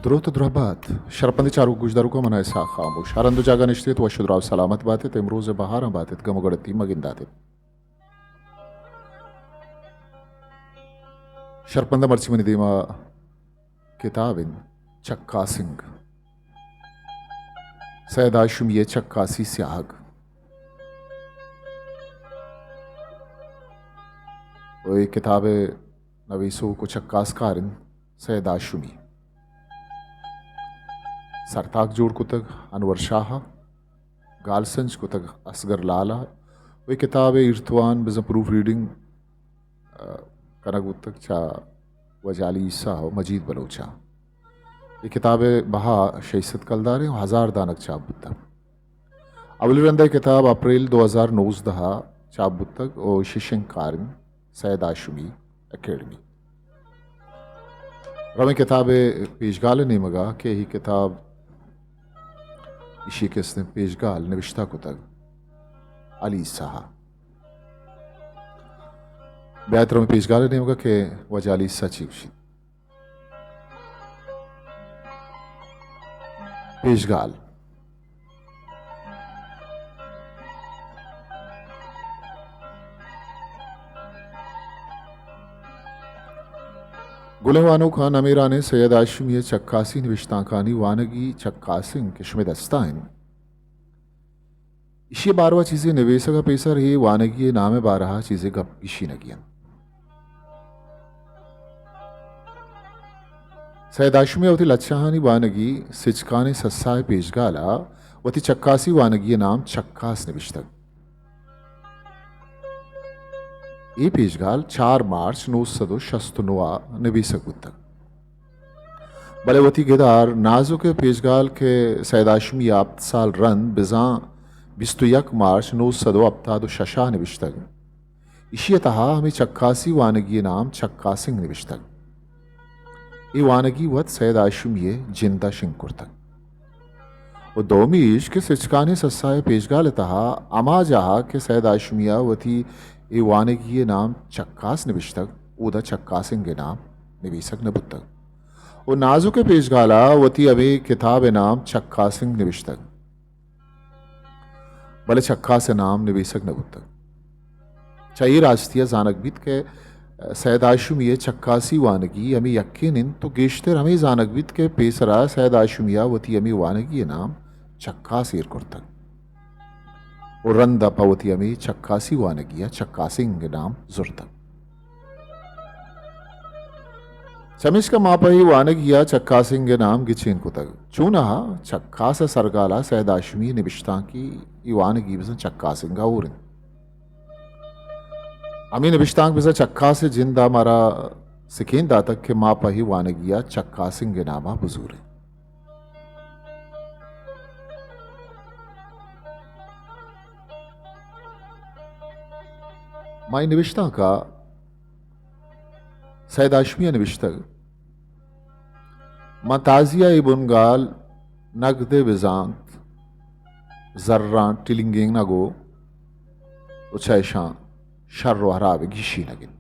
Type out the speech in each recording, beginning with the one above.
دروت ءُ درہبات، شرپندیں چاروک گوشداروکاں، من اسحاق خاموش۔ ہر ہند ءُ جاگہ نشتیت، وش ءُ دراہ ءُ سلامت باتیت، امروز ءِ بہاراں باتیت، گم ءُ گڑتی مہ گنداتیت۔ شرپند ءَ مرچی منی دیما کتاب انت چکاسنگ، سید ہاشمی ءِ چکاسی سیاہگ۔ ءُ اے کتاب ءِ نویسوک ءُ چکاسکار انت سید ہاشمی۔ سرتاک جوڑ کتگ انور شاہ ءَ، گالسنج کتگ اصغر لال ءَ، ءُ اے کتاب ءِ ایرتوان بزاں پروف ریڈنگ، آ، کنگ بوتگ چہ واجہ علی عیسیٰ ءُ مجید بلوچ ءَ۔ اے کتاب ءِ بہا شش سد کلداریں ءُ ہزار دانگ چاپ بوتگ۔ اولی رند ءَ اے کتاب اپریل دو ہزار نوزدہ ءَ چاپ بوتگ ءُ ایشی ءِ شنگکار انت سید ہاشمی اکیڈمی۔ رویں کتاب ءِ پیشگال ءِ نیمگ ءَ کہ اے کتاب، ایشی ءِ کہ استیں پیشگال نبشتہ کتگ علی عیسیٰ ءَ۔ بیایت رویں پیشگال ءِ نیمگ ءَ کہ واجہ علی عیسیٰ چی گوشیت۔ پیشگال۔ گلیں وانوکاں، نمیرانیں سید ہاشمی ءِ چکاسی نبشتانکانی وانگی چکاسنگ کہ شمئے دستا انت، ایشی ءِ باروا چیزے نبیسگ ءَ پیسر اے وانگی ءِ نام ءِ بارہ ءَ چیزے گپ گیشینگی انت۔ سید ہاشمی ءَ وتی لچہانی وانگی سچکانیں سسا ءِ پیشگال ءَ وتی چکاسی وانگی ءِ نام چکاس نبشتگ۔ اے پیشگال چار مارچ نو سد ءُ شست ءُ نو ءَ نبیسگ بوتگ۔ بلے وتی گدار نازک ءِ پیشگال کہ سید ہاشمی ءَ ہپت سال رند بزاں بیست ءُ یک مارچ نو سد ءُ ہپتاد ءُ شش ءَ نبشتگ، ایشی ءِ تہا ہمے چکاسی وانگی ءِ نام چکاسنگ نبشتگ۔ اے وانگی وت سید ہاشمی ءِ جند ءَ شنگ کرتگ۔ ءُ دومی ایش کہ سچکانیں سسا ءِ پیشگال ءِ تہا ہما جاہ ءَ کہ سید ہاشمی ءَ وتی اے وانگی ءِ نام چکاس نبشتگ، اودا چکاسنگ ءِ نام نبیسگ نہ بوتگ۔ ءُ نازک ءِ پیشگال ءَ وتی ہمے کتاب ءِ نام چکاسنگ نبشتگ، بلے چکاس ءِ نام نبیسگ نہ بوتگ۔ چہ اے راستی ءَ زانگ بیت کہ سید ہاشمی ءِ چکاسی وانگی ہمے یکین انت ءُ گیشتر ہمے زانگ بیت کہ پیسرا سید ہاشمی ءَ وتی ہمے وانگی ءِ نام چکاس ایر کرتگ ءُ رند ءَ پہ وتی ہمے چکاسی وانگی ءَ چکاسنگ ءِ نام زرتگ۔ چمیشکا ما پہ اے وانگی ءَ چکاسنگ ءِ نام گچین کتگ۔ چوناہا چکاس ءِ سرگال ءَ سید ہاشمی ءِ نبشتانکی اے وانگی بزاں چکاسنگ ءَ ہور انت۔ ہمے نبشتانک بزاں چکاس ءِ جند ءَ مارا سکین داتگ کہ ما پہ اے وانگی ءَ چکاسنگ ءِ نام ءَ بزوریں۔ ما اے نبشتانک ءَ سید ہاشمی ءَ نبشتگ، من تازی ءَ اے بنگال نگد ءِ بزانت زراں ٹلنگینگ نہ گو ءُ چہ اشاں شر ءُ ہراب ءِ گیشینگ انت۔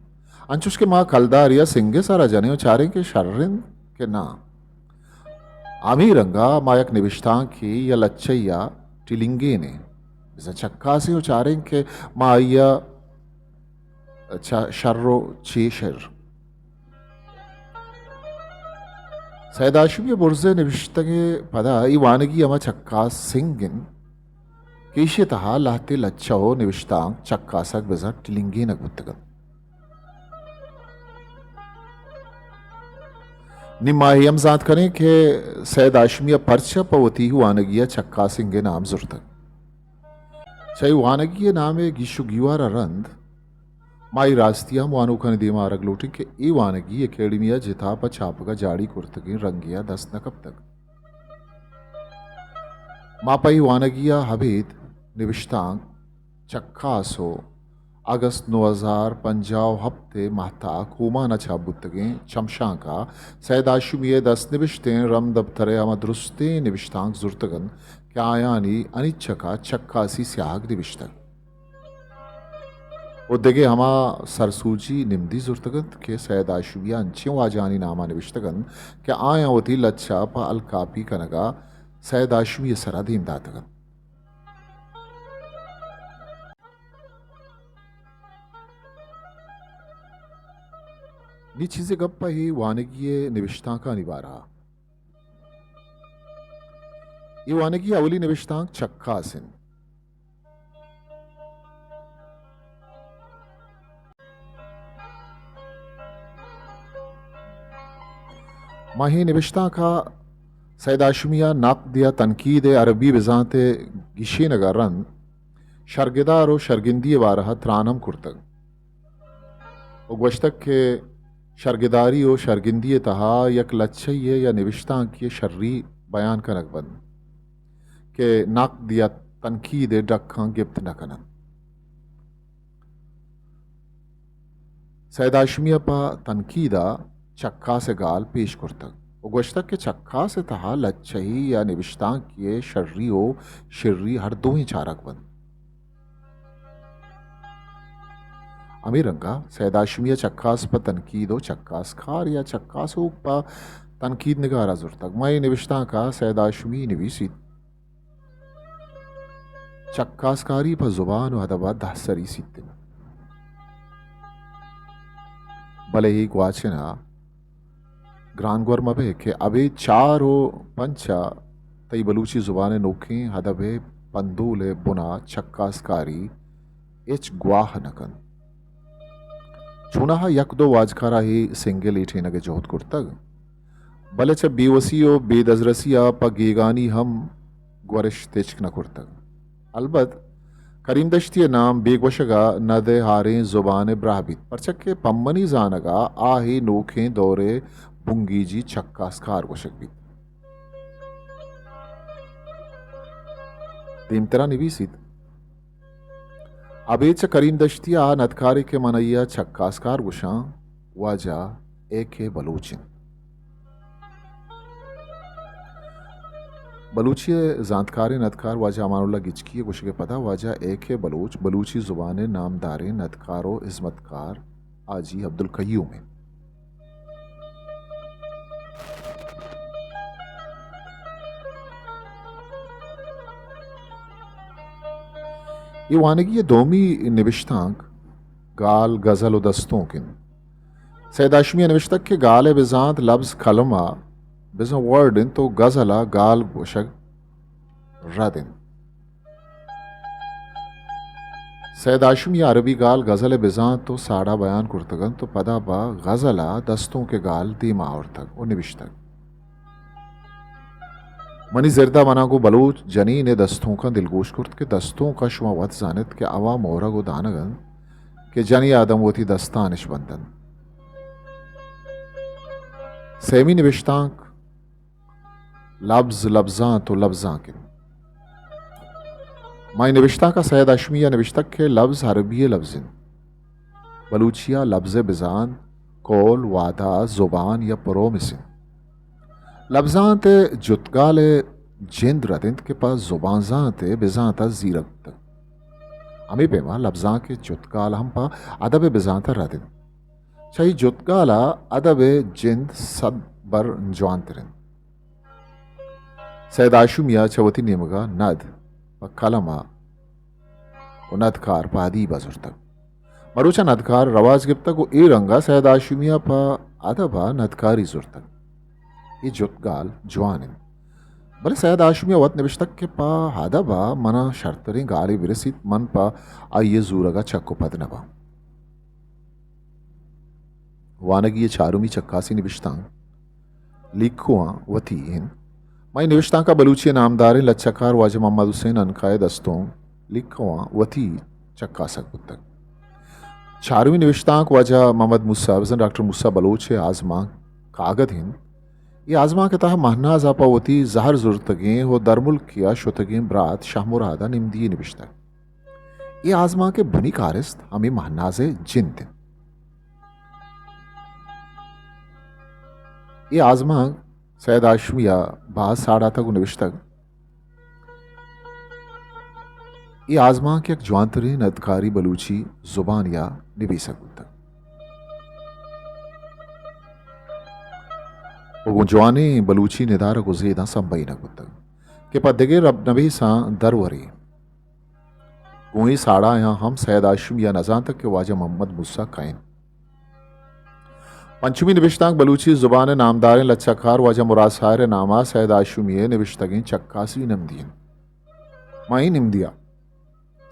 انچوش کہ ما کلدارے ءَ سنگ ءِ سرا جنیں ءُ چاریں کہ شر انت کہ ناں۔ ہمے رنگ ءَ ما یک نبشتانکے یا لچہ ءَ ٹلنگین ایں، بزاں چکاسیں ءُ چاریں کہ ما آئی ءَ چہ شر ءُ چے شر۔ سید ہاشمی ءِ برز ءِ نبشتگ ءِ پدا اے وانگی ہما چکاسنگ انت کہ ایشی ءِ تہا لہتے لچہ ءُ نبشتانک چکاسگ بزاں ٹلنگینگ بوتگ انت۔ نی ما اے ہم زانت کنیں کہ سید ہاشمی ءَ پرچا پہ وتی وانگی ءَ چکاسنگ ءِ نام زرتگ۔ چہ اے وانگی ءِ نام ءِ گیش ءُ گیوار ءَ رند ما اے راستی ءَ ہم وانوکانی دیم ءَ آرگ لوٹیں کہ اے وانگی اکیڈمی ءَ جتا پہ چاپگ ءَ جاڑی کرتگیں رنگے ءَ دست نہ کپتگ۔ ما پہ اے وانگی ءَ ابید نبشتانک چکاس ءُ اگست نو ہزار پنجاہ ءُ ہپت ءِ ماہتاک اومان ءَ چاپ بوتگیں چمشانک ءَ سید ہاشمی ءِ دست نبشتیں رمدپتر ءِ ہما درستیں نبشتانک زرتگ انت کہ آیانی انیچک ءَ چکاسی سیاہگ نبشتگ۔ و دگہ ہما سرسوجی نمدی زرتگ انت کہ سید ہاشمی ء انچیں واجہانی نام ء نبشتگ انت کہ آیاں وتی لچہ پہ الکاپی کنگ ء سید ہاشمی ء سرا دیم داتگ انت۔ نی چیزے گپ ء اے وانگی ء نبشتانکانی بارہ ء۔ اے وانگی ء اولی نبشتانک چکاس انت۔ ما اے نبشتانک ء سید ہاشمی ء نقد یا تنقید ء عربی بزانت ء گیشینگ ء رند شرگدار و شرگندی ء بارہ ء تران ہم کرتگ و گوشتگ کہ شرگداری و شرگندی ء تہا یک لچہ یے یا نبشتانکے ء شری بیان کنگ بنت کہ نقد یا تنقید ء ڈکاں گپت نہ کن انت۔ سید ہاشمی ء پہ تنقید ء چکاس ء گال پیش کرتگ و گوشتگ کہ چکاس ء تہا لچہی یا نبشتانکی ء شری و شری ہر دوئیں چارگ بنت۔ ہمے رنگ ء سید ہاشمی ء چکاس پہ تنقید و چکاسکار یا چکاسوک پہ تنقید نگار ء زرتگ۔ مئے نبشتانک ء سید ہاشمی نویسیت، چکاسکاری پہ زبان و ادب ء دہ سری سیت انت۔ بلے اے گواچن ء گرانگور مہ بئے کہ ابید چار و پنچ ء تئی بلوچی زبان ء نوکیں ادب ء پندول ء بن ء چکاسکاری ہچ گواہ نہ کنت۔ چوناہا یک دو واجکارا اے سنگ ء لیٹینگ ء جہد کرتگ، بلے چہ بے وسی و بے دزرسی ء پہ گیگانی ہم گورش تچک نہ کرتگ۔ البت کریم دشتی ء نام بے گوشگ ء ند ء ہاریں زبان ء براہ بیت، پرچا کہ پہ منی زانگ ء آ اے نوکیں دور ء بنگیجی چکاسکار گوشگ بیت۔ دیمترا نبیسیت، ابید چہ کریم دشتی ء آ ندکارے کہ من آئی ء چکاسکار گوشاں، واجہ اے کے بلوچ انت۔ بلوچی ء زانتکاریں ندکار واجہ امان اللہ گچکی ء گوشگ ء پدا واجہ اے کے بلوچ بلوچی زبان ء نامداریں ندکار و ہزمتکار حاجی عبدالقیوم انت۔ اے وانگی ء دومی نبشتانک گال، غزل و دستونک انت۔ سید ہاشمی ء نبشتگ کہ گال ء بزانت لبز کلمہ بزاں ورڈ انت و غزل ء گال گوشگ رد انت۔ سید ہاشمی ء عربی گال غزل ء بزانت و ساڑا بیان کرتگ انت و پدا پہ غزل ء دستونک ء گال دیما آورتگ و نبشتگ۔ منی زرد ء منا گوں بلوچ جنین ء دستونکاں دلگوش کرت کہ دستونک ء شما وت زان ات کہ آواں مورگ و دانگ انت کہ جنی آدم وتی دستان اش بند انت۔ سیمی نبشتانک لبز، لبزانت و لبزانک انت۔ مئے نبشتانک ء سید ہاشمی ء نبشتگ کہ لبز عربی ء لبز انت۔ بلوچی ء لبز ء بزانت قول، وعدہ، زبان یا پرومس انت۔ لبزانت ء جتگال ء جند رد انت کہ پہ زبان زانت ء بزانت ء زیرگ بوتگ۔ ہمے پیما لبزانک ء جتگال ہم پہ ادب ء بزانت ء رد انت۔ چہ اے جتگال ء ادب ء جند صد بر جوانتر انت۔ سید ہاشمی ء چہ وتی نیمگ ء ند پہ کلم ء و ندکار پہ ادیب ء زرتگ۔ مروچاں ندکار رواج گپتگ و اے رنگ ء سید ہاشمی ء پہ ادب ء ندکاری زرتگ۔ اے جتگال جوان انت۔ بلے سید ہاشمی ء وت نبشتگ کہ پہ ادب ء منا شرتریں گالے برسیت، من پہ آئی ء زورگ ء چک و پد نہ باں۔ وانگی ء چارمی چکاسی نبشتانک لیکواں وتی انت۔ مئے نبشتانک ء بلوچی ء نامداریں لچہ کار واجہ محمد حسین عنقا ء دستونک لیکواں وتی چکاسگ بوتگ۔ چارمی نبشتانک واجہ محمد موسی، بزاں ڈاکٹر موسی بلوچ ء آزمانک کاگد انت۔ اے آزمانک ء تہا مہناز ء پہ وتی زہر زرتگیں و درملکی ء شتگیں برات شہمراد ء نمدی یے نبشتگ۔ اے آزمانک ء بنی کارست ہمے مہناز ء جند انت۔ اے آزمانک سید ہاشمی ء باز ساڑاتگ و نبشتگ۔ اے آزمانک یک جوانتریں ندکاری بلوچی زبان ءَ نبیسگ بوتگ و گوں جوانیں بلوچی ندارگ و زیداں سمبہینگ بوتگ کہ پہ دگہ رب نبیساں درورے۔ گوں اے ساڑایاں ہم سید ہاشمی ءَ نزانتگ کہ واجہ محمد موسی کئے انت۔ پنچمی نبشتانک بلوچی زبان ءِ نامداریں لچہ کار واجہ مراد ساحر ءِ نام ءَ سید ہاشمی ءِ نبشتگیں چکاسی نمدی انت۔ ماں اے نمدی ءَ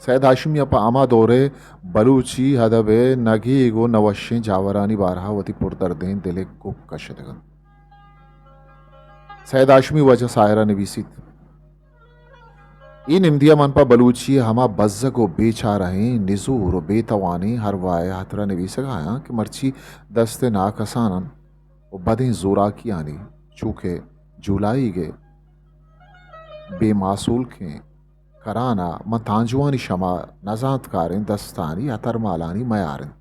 سید ہاشمی ءَ پہ ہما دور ءِ بلوچی ادب ءِ نگیگ و نوشیں جاورانی بارہ ءَ وتی پردردیں دل ءِ گپ کشتگ انت۔ سید ہاشمی واجہ ساحر ءَ نبیسیت، اے نمدی ءَ من پہ بلوچی ءِ ہما بزگ و بے چارہیں، نزور و بے توانیں ہرواہ ءِ ہاترا نبیسگ ءَ آیاں کہ مرچی دست ءِ ناکسانان و بدیں زوراکیانی چو کہ جولائیگ ءِ بے ماسولکیں کران ءَ ماں تانجوانی شما نزانتکاریں دستانی ہترمالانی میار انت۔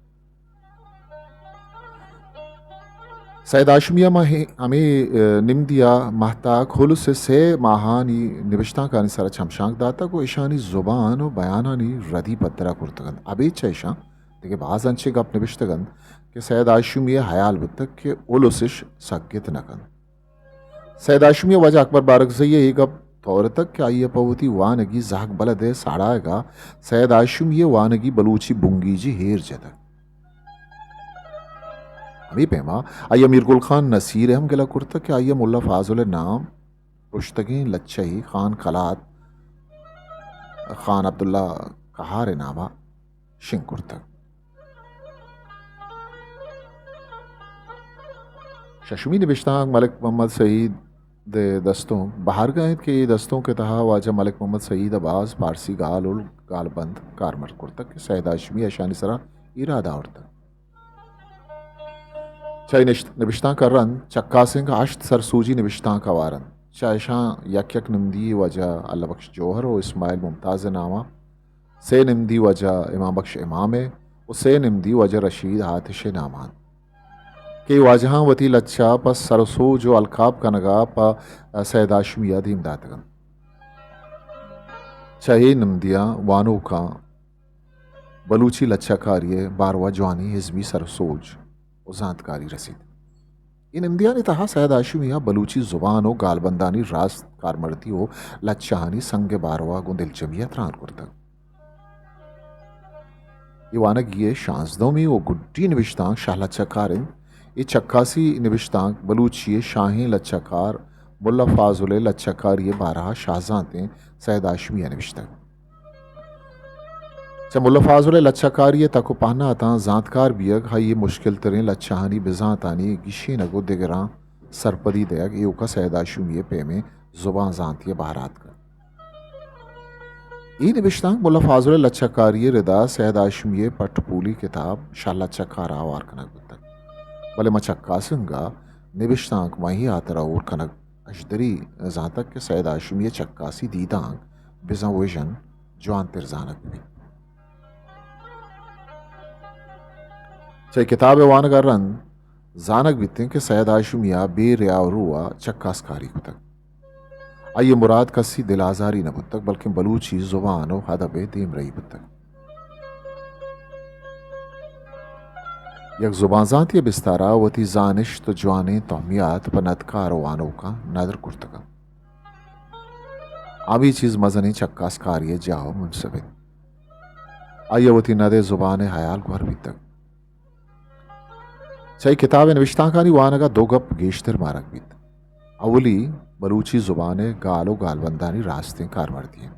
سید ہاشمی ءَ ماں ہے-، ہمے، اے، نمدی ءَ ماہتاک ہلس ءِ سے ماہانی نبشتانکانی سرا چمشانک داتگ و اشانی زبان و بیانانی ردی پدرا کرتگ انت۔ ابید چہ اشاں دگہ باز انچیں گپ نبشتگ انت کہ سید ہاشمی ءَ ہیال بوتگ کہ ہلس اش سگت نہ کنت۔ سید ہاشمی ءَ واجہ اکبر بارکزئی ءَ اے گپ تورتگ کہ آئی ءَ پہ وتی وانگی زہگ بلد ءِ ساڑایگ ءَ سید ہاشمی ءِ وانگی بلوچی بنگیجی ایر جتگ۔ ہمے پیما آئی ءَ میر گل خان نصیر ءَ ہم گلہ کرتگ کہ آئی ءَ ملا فاضل ءِ نام پرشتگیں لچہے خان کلات خان عبداللہ قہار ءِ نام ءَ شنگ کرتگ۔ ششمی نبشتانک ملک محمد سعید ءِ دستونک بہارگاہ انت کہ اے دستونک ءِ تہا واجہ ملک محمد سعید ءَ باز پارسی گال و گالبند کارمرد کرتگ کہ سید ہاشمی ءَ اشانی سرا ایراد آورتگ۔ چہ اے نشت-، نبشتانک ءَ رند چکاسیں کہ ہشت سرسوجی نبشتانک ہوار انت۔ چہ اشاں یک یک نمدی واجہ اللہ بخش جوہر و اسماعیل ممتاز ءِ نام ءَ، سے نمدی واجہ امام بخش امام ءِ و سے نمدی واجہ رشید آتش ءِ نام ءَ انت کہ اے واجہاں وتی لچہ پہ سر و سوج و الکاپ کنگ ءَ پہ سید ہاشمی ءَ دیم داتگ انت۔ چہ اے نمدیاں وانوکاں بلوچی لچہ کاری ءِ باروا جوانیں ازمی سر و سوج و زانتکاری رسیت۔ اے نمدیانی تہا سید ہاشمی ءَ بلوچی زبان و گالبندانی راست کارمردی و لچہانی سنگ ءِ باروا گوں دلجمی ءَ تران کرتگ۔ اے وانگی ءِ شانزدہمی و گڈی نبشتانک شاہ لچہ کار انت۔ اے چکاسی نبشتانک بلوچی ءِ شاہیں لچہ کار ملا فاضل ءِ لچہ کاری ءِ بارہ ءَ شاہ زانتیں سید ہاشمی ءَ نبشتگ۔ چہ ملا فاضل ءِ لچہ کاری ءِ تک و پہناتاں زانتکار بیگ، آئی ءِ مشکل تریں لچہانی بزانتانی گیشینگ و دگراں سرپدی دئیگ ایوک ءَ سید ہاشمی ءِ پیمیں زبان زانتی ءِ بہر ءَ اتکگ۔ اے نبشتانک ملا فاضل ءِ لچہ کاری ءِ ردا سید ہاشمی ءِ پٹ پولی کتاب شاہ لچہ کار ءَ ہوار کنگ بوتگ، بلے ماں چکاسنگ ءَ نبشتانک ماں اے ہاترا ہور کنگ اژدری زانتگ کہ سید ہاشمی ءِ چکاسی دیدانک بزاں وژن جوانتر زانگ بہ بیت۔ چہ اے کتاب ءِ وانگ ءَ رند زانگ بیت انت کہ سید ہاشمی ءَ بے ریا و رو ءَ چکاس کاری کتگ۔ آئی ءِ مراد کسی دل آزاری نہ بوتگ، بلکیں بلوچی زبان و ادب ءِ دیمرئی بوتگ۔ یک زبانزانتے ءِ بستار ءَ وتی زانشت و جوانیں تہمیات پہ ندکار و وانوکاں ندر کرتگ انت۔ ہمے چیز مزنیں چکاس کاری ءِ جاہ و منصب انت۔ آئی ءَ وتی ند ءِ زبان ءِ ہیال گور بیتگ۔ چہ اے کتاب ءِ نبشتانکانی وانگ ءَ دو گپ گیشتر مارگ بیت۔ اولی، بلوچی زبان ءِ گال و گالبندانی راستیں کارمردی انت۔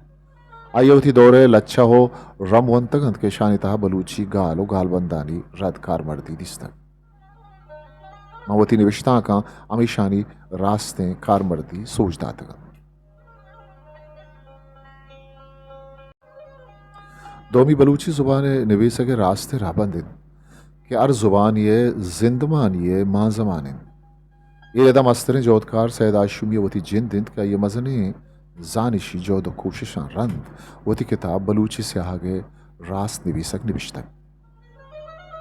آئی ءَ وتی دور ءِ لچہ و رم ونتگ انت کہ اشانی تہا بلوچی گال و گالبندانی رد کارمردی دیستگ۔ من وتی نبشتانکاں ہمیشانی راستیں کارمردی سوج داتگ انت۔ دومی، بلوچی زبان ءِ نبیسگ ءِ راستیں رہبند انت کہ ہر زبانے ءِ زندمانی ءِ مانزمان انت۔ اے ردا مستریں جہدکار سید ہاشمی ءِ وتی جند انت کہ آئی ءَ مزنیں زانشی جہد و کوششاں رند وتی کتاب بلوچی سیاہگ ءِ راست نبیسگ نبشتگ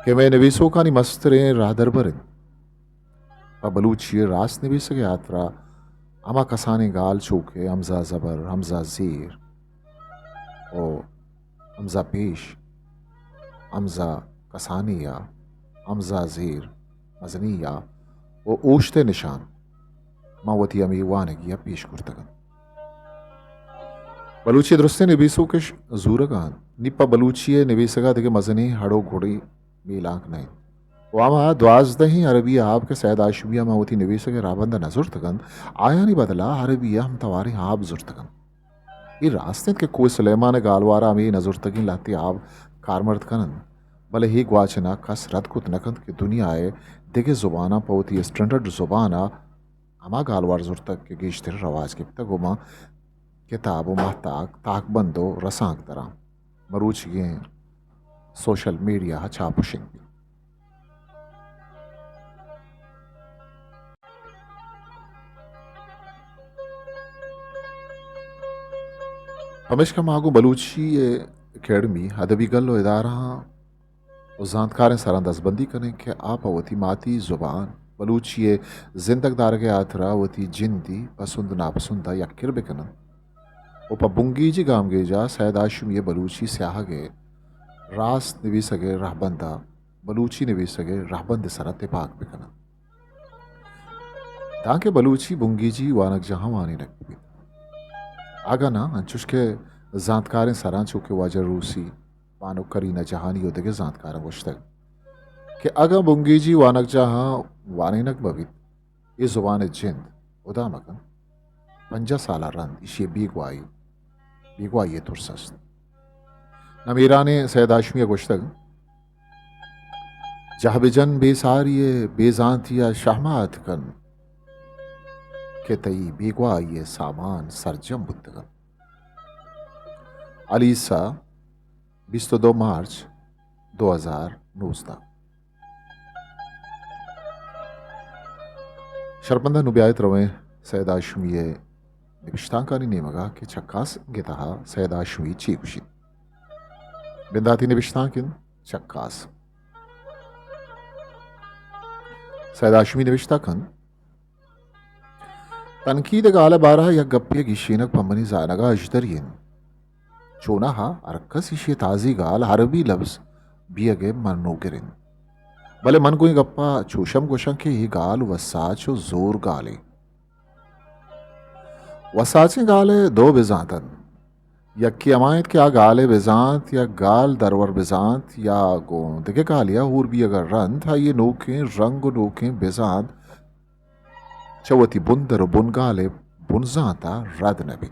کہ مئے نبیسوکانی مستریں راہدربر انت۔ پہ بلوچی ءِ راست نبیسگ ءِ ہاترا ہما کسانیں گال چو کہ ہمزہ زبر، ہمزہ زیر و ہمزہ پیش، ہمزہ کسانی ءَ، ہمزہ زیر مزنی ءَ و اوشت ءِ نشان من وتی ہمے وانگی ءَ پیش کرتگ انت۔ بلوچی ءِ درستیں نبیسوکش زورگ ءَ انت۔ نی پہ بلوچی ءِ نبیسگ ءَ دگہ مزنیں ہڑ و گڑی میلانک نہ انت۔ و ہما دوازدہیں عربی آب کہ سید ہاشمی ءَ ماں وتی نبیسگ ءِ رہبند ءَ نہ زرتگ انت، آیانی بدل ءَ عربی ءِ ہم تواریں آب زرتگ انت۔ اے راست انت کہ کوہ سلیمان ءِ گالوار ءَ ہمے نزرتگیں لہتے آب کارمرد کن انت، بلے اے گواچن ءَ کس رد کت نہ کنت کہ دنیا ءِ دگہ زباناں پہ وتی اسٹینڈرڈ زبان ءَ ہما گالوار زرتگ کہ گیشتر رواج گپتگ و ماں کتاب و ماہتاک، تاکبند و رسانکدراں مروچیگیں سوشل میڈیا ءَ چاپ و شنگ بیت۔ پمیشکا ما گوں بلوچی اکیڈمی، ادبی گل و ادارہاں و زانتکاریں سراں دزبندی کنیں کہ آ پہ وتی ماتی زبان بلوچی ءِ زندگ دارگ ءِ ہاترا وتی جندی پسند ناپسند ءَ یکر بہ کن انت و پہ بنگیجی گامگیج ءَ سید ہاشمی ءِ بلوچی سیاہگ ءِ راست نبیسگ ءِ رہبند ءَ بلوچی نبیسگ ءِ رہبند ءِ سرا تپاک بہ کن انت، دانکہ بلوچی بنگیجی وانگجاہاں وانینگ بہ بیت۔ اگاں ناں، انچوش کہ زانتکاریں سراں چو کہ واجہ روسی، بانک کریمہ جہانی و دگہ زانتکاراں گوشتگ کہ اگاں بنگیجی وانگجاہاں وانینگ مہ بیت، اے زبان ءِ جند ہدا مکن، پنجاہ سال ءَ رند ایشی ءِ بیگواہی، بیگواہی ءِ ترس است۔ نمیرانیں سید ہاشمی ءَ گوشتگ، جہ بجن بے ساری ءَ بے زانتی ءَ شہمات کن کہ تئی بیگواہی ءِ سامان سرجم بوتگ انت۔ الیسا، بیست و دو مارچ دو ہزار نوزدہ۔ شرپندہ، نوں بیایت رویں سید ہاشمی ءِ نبشتانکانی نیمگا کہ چکاس گتہا سید ہاشمی چی گوشیت۔ بنداتی نبشتانک انت چکاس۔ سید ہاشمی نبشتہ کنت، تنقید ءِ گال ءِ بارہ ءَ یک گپے ءِ گیشینگ پہ منی زانگ ءَ اژدری انت۔ چوناہا ہر کس ایشی ءِ تازی گال عربی لبز بیگ ءِ منوگر انت۔ بلے من گوں اے گپ ءَ چوش ہم گوشاں کہ اے گال وساچ و زور گالے۔ وساچیں گال ءِ دو بزانت انت۔ یکے ہما انت کہ آ گال ءِ بزانت یا گال درور بزانت یا گوں دگہ گالے ءَ ہور بیگ ءَ رند، آئی ءِ نوکیں رنگ و نوکیں بزانت چہ وتی بندر و بنگال ءِ بنزانت ءَ رد نہ بیت۔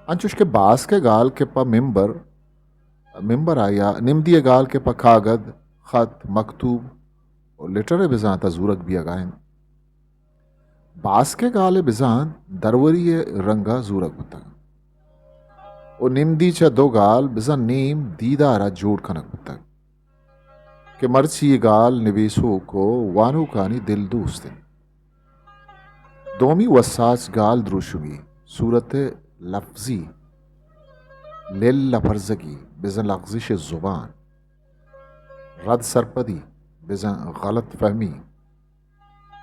انچوش کہ باسک ءِ گال کہ پہ ممبر، ممبر ءَ یا نمدی ءِ گال کہ پہ کاگد، خط، مکتوب و لیٹر ءِ بزانت ءَ زورگ بیگ ءَ انت، باسک ءِ گال ءِ بزانت دروری ءِ رنگ ءَ زورگ بوتگ و نمدی چہ دو گال بزاں نیم دیدار ءَ جوڑ کنگ بوتگ۔ کہ مرچی اے گال نبیسوک و وانوکانی دل دوست انت۔ دومی وساچ گال دروشمی، صورت لفظی، لل لپرزگی، بزاں لغزش زبان، رد سرپدی، بزاں غلط فہمی،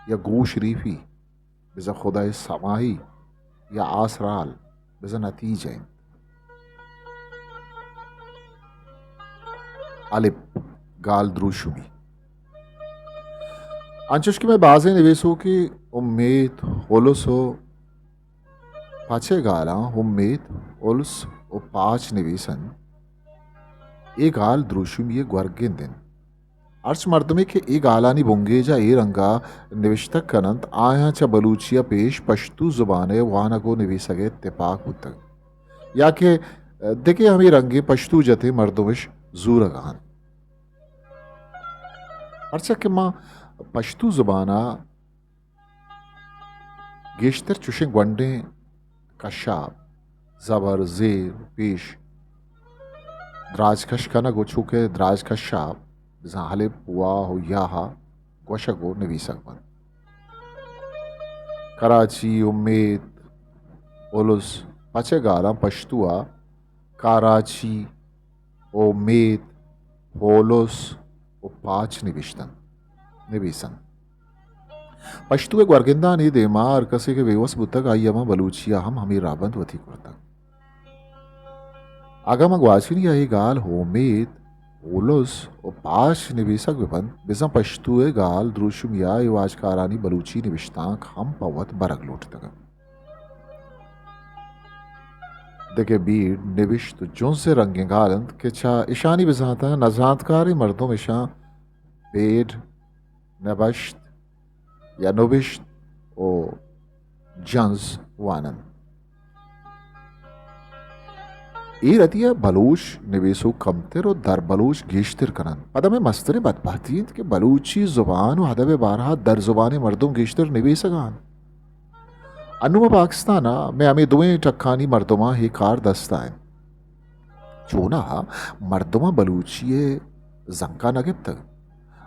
یا گوش ریفی، بزاں خدائے سماہی یا آسرال، بزاں نتیجہ انت۔ الپ، گال دروشمی۔ انچوش کہ مئے بازیں نبیسوکے امیت، الس و پچ ءِ گالاں امیت، الس و پاچ نبیس انت، اے گال دروشمی ءِ گورگند انت۔ ہرچ مردمے کہ اے گالانی بنگیج ءَ اے رنگ ءَ نبشتہ کن انت، آیاں چہ بلوچی ءَ پیش پشتو زبان ءِ وانگ و نبیسگ ءِ تپاک بوتگ، یا کہ دگہ ہمے رنگیں پشتو جتیں مردمش زورگ ءَ انت۔ پرچا کہ ما پشتو زبان ءَ گیشتر چوشیں گونڈیں کشاپ، زبر، زیر، پیش، دراج کش کنگ و چو کہ دراج کشاپ، بزاں الپ، واو و یاہا گوشگ و نبیسگ بنت۔ کراچی، امیت، الس، پچ ءِ گالاں پشتو ءَ کاراچی، امیت، ہولس و پاچ نبشتن، نبیسن۔ پشتو ءِ گورگندانی دیما ہر کسے کہ بے وس بوتگ، آئی ءَ ماں بلوچی ءَ ہم ہمے راہبند وتی کرتگ۔ اگاں ما گواچنی ء اے گال ہومیت، ہولس و پاش نبیسگ بہ بنت، بزاں پشتو ء گال دروشمی ء اے واجکارانی بلوچی نبشتانک ہم پہ وت برگ لوٹتگ انت۔ دگہ بیڑ، نبشت و جنز ء رنگیں گال انت کہ چہ اشانی بزانت ء نزانتکاریں مردم اشاں بیڑ، نبشت یا نبشت و جنز واننت۔ اے رتی ء بلوچ نبیسوک کمتر و در بلوچ گیشتر کننت۔ پدا مئے مستریں بدبہتی انت کہ بلوچی زبان و ادب ء بارہ ء در زبانیں مردم گیشتر نبیسگ ء انت۔ انوں پاکستان ء مئے ہمے دوئیں ٹکانی مردماں اے کار دست ء انت۔ چوناہا مردماں بلوچی ء زنکا نہ گپتگ،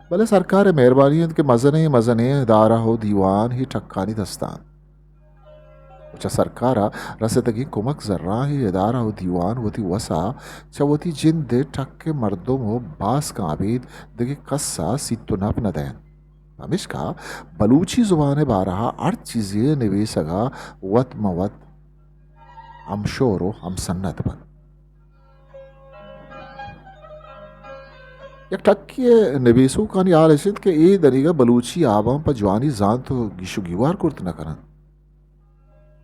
بلے سرکار ء مہربانی انت کہ مزنیں مزنیں ادارہ و دیوان اے ٹکانی دستان و چہ سرکار ء رسیتگیں کمک زراں اے ادارہ و دیوان وتی وسا چہ وتی جند ء ٹک ء مردم و باسکاں ابید دگہ کس ء سیت و نپ نہ دئینت۔ پمیشکا بلوچی زبان ء بارہ ء ہر چیزے ء نبیسگ ء وت مہ وت ہمشور و ہمسنت بنت۔ یک ٹکے ء نبیسوکانی حال اش انت کہ اے دنیگا بلوچی آباں پہ جوانی زانت و گیش و گیوار کرت نہ کننت۔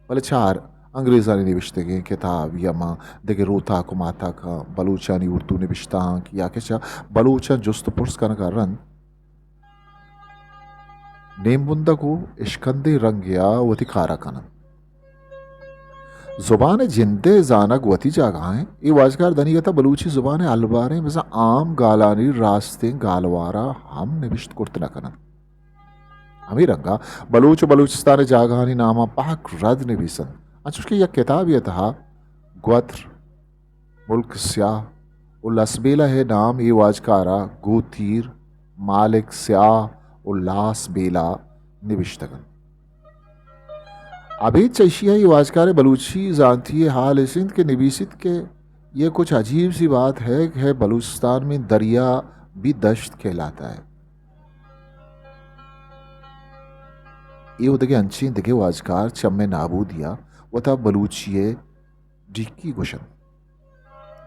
بلے چار انگریزانی نبشتگیں کتاب یا ماں دگہ روتاک و ماتاکاں بلوچانی اردو نبشتانک یا کہ چہ بلوچاں جست و پرس کنگا رند نیم بندگ و اشکندیں رنگے ء وتی کار ء کننت۔ زبان ء جند ء زانگ وتی جاگہ ء انت۔ اے واجکار دنیگت ء بلوچی زبان ء الباریں بزاں عام گالانی راستیں گالوار ء ہم نبشت کرت نہ کننت۔ ہمے رنگ ء بلوچ و بلوچستان ء جاگہانی ناماں پہک رد نبیسنت۔ انچوش کہ یک کتابے ء تہا گوتر، ملک سیاہ و لسبیلہ ء نام اے واجکار ء گوتیر، مالک سیاہ و لاس بیلہ نبشتگ انت۔ ابید چہ ایشی ء اے واجکار ء بلوچی زانتی ء حال اش انت کہ نبیسیت کہ یہ کچھ عجیب سی بات ہے کہ بلوچستان میں دریا بھی دشت کہلاتا ہے۔ اے و دگہ انچیں دگہ واجکار چہ مئے نابودی ء وتا بلوچی ء ڈیکی گوشنت۔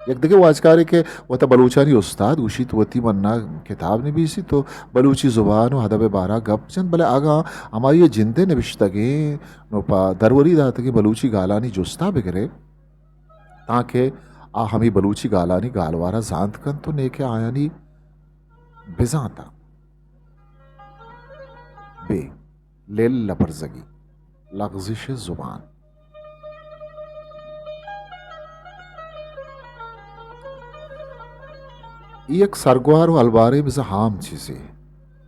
یک دگہ واجکارے کہ وتا بلوچانی استاد گوشیت، وتی منا کتاب نبیسیت و بلوچی زبان و ادب ء بارہ گپ جنت، بلے اگاں ہمائی ء جند ء نبشتگیں نوں پہ درورے داتگیں بلوچی گالانی جستا بگرے، تانکہ آ ہمے بلوچی گالانی گالوارا زانت کنت و نیکہ آیانی بزانتا۔ بے لل لپرزگی، لغزش زبان۔ اے یک سرگوار و الباریں بزاں عام چیزے۔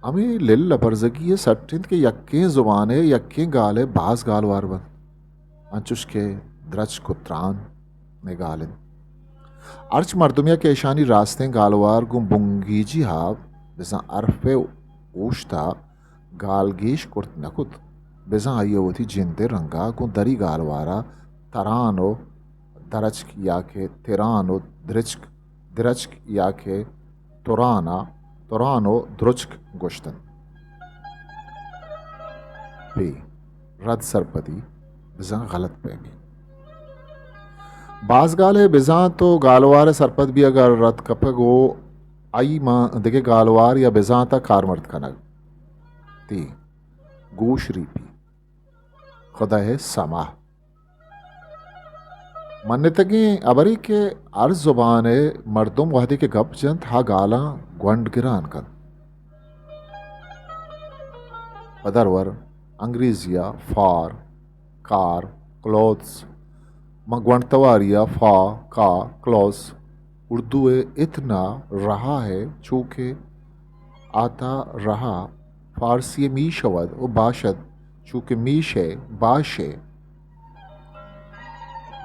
ہمے لل لپرزگی ء سٹ انت کہ یکیں زبان ء یکیں گال ء باز گالوار بنت، انچوش کہ درچک و تران ء گال انت۔ ہرچ مردمے ء کہ ایشانی راستیں گالوار گوں بنگیجی ء بزاں حرف ء اوشت ء گالگیش کرت نہ کت، بزاں آئی ء وتی جند ء رنگ ء گوں دری گالوار ء تران و درچک یا کہ تران و درچک، درچک یا کہ تران ء، تران و درچک گوشت انت۔ پی، رد سرپدی، بزاں غلط پہمی۔ باز گال ء بزانت و گالوار ء سرپد بیگ ء رد کپگ و آئی ماں دگہ گالوار یا بزانت ء کارمرد کنگ۔ تی، گوش ریپی، خدا ء سما۔ منتگیں ہبرے کہ ہر زبان ء مردم وہدے کہ گپ جنت، ہا گالاں گونڈ گران کنت۔ پہ درور، انگریزی ء فار، کار، کلوتھس، ماں گونڈ تواری ء فا، کا، کلوز، اردو ء اتنا، رہا ہے، چو کہ آتا رہا، فارسی ء می شود و باشد، چو کہ می شے، باشے،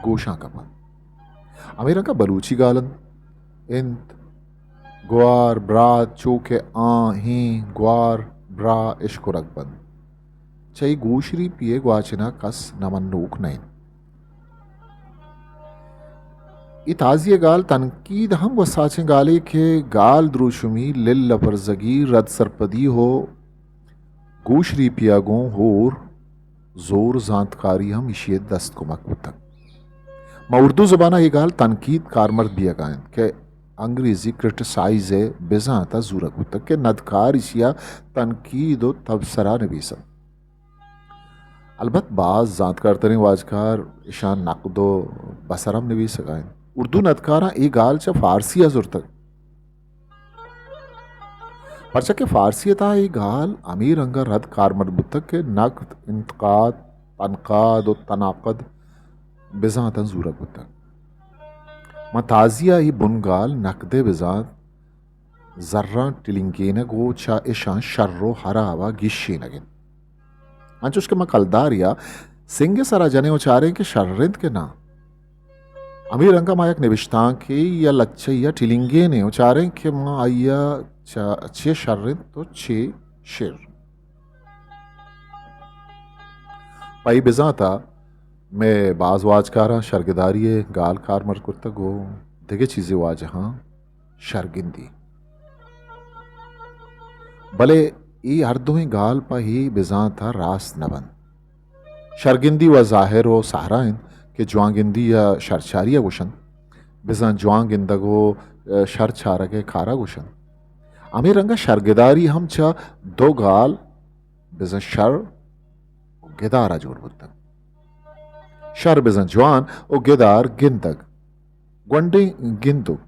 گوشاں کپنت۔ ہمے رنگ ء بلوچی گال انت، انت، گوار، برات، چو کہ آں، ہیں، گوار، برا، اشکنگ بنت۔ چہ اے گوشری پی ء گواچن ء کس نہ منوک نہ انت۔ اے تازی ء گال تنقید ہم گوں ساچیں گالے کہ گال دروشمی، لل لپرزگی، رد سرپدی ہو گوشری پیا گوں ہور زور زانتکاری ہم ایشی ء دست کمک بوتگ۔ ما اردو زبان ءَ اے گال تنقید کارمرد بیگ ءَ انت کہ انگریزی کرٹیسائز ءِ بزانت ءَ زورگ بوتگ کہ ندکار ایشی ءَ تنقید ءُ تبصرہ نبیس انت۔ البت باز زانتکارتریں واجکار اشاں نقد ءُ بصر ہم نبیسگ ءَ انت۔ اردو ندکاراں اے گال چہ فارسی ءَ زرتگ۔ پرچا کہ فارسی ءِ تہا اے گال ہمے رنگ ءَ رد کارمرد بوتگ کہ نقد، انتقاد، تنقاد ءُ تناقد بزانتاں زورگ بوتگ۔ من تازی ءَ اے بنگال نقد ءِ بزانت زراں ٹلینگینگ ءُ چہ اشاں شر ءُ ہراب ءَ گیشینگ انت۔ انچوش کہ ما کلدارے ءَ سنگ ءِ سرا جنیں ءُ چاریں کہ شر انت کہ ناں۔ ہمے رنگ ءَ ما یک نبشتانکے یا لچہ یا ٹلینگینیں ءُ چاریں کہ ما آئی ءَ چہ، چے شر انت ءُ چے شر۔ پہ اے بزانت ءَ مئے باز واجکاراں شرگداری ءِ گال کارمرد کرتگ ءُ دگہ چیزے واجہاں شرگندی۔ بلے اے ہر دوئیں گال پہ اے بزانت ءَ راست نہ بنت۔ شرگندی و ظاہر و سہرا انت کہ جوانگندی ءَ شرچاری ءَ گوشنت، بزاں جوان گندگ و شر چارگ ءِ کار ءَ گوشنت۔ ہمے رنگ ءَ شرگداری ہم چہ دو گال بزاں شر و گدار ءَ جوڑ بوتگ۔ شر بزاں جوان و گدار گندگ، گونڈیں گندگ،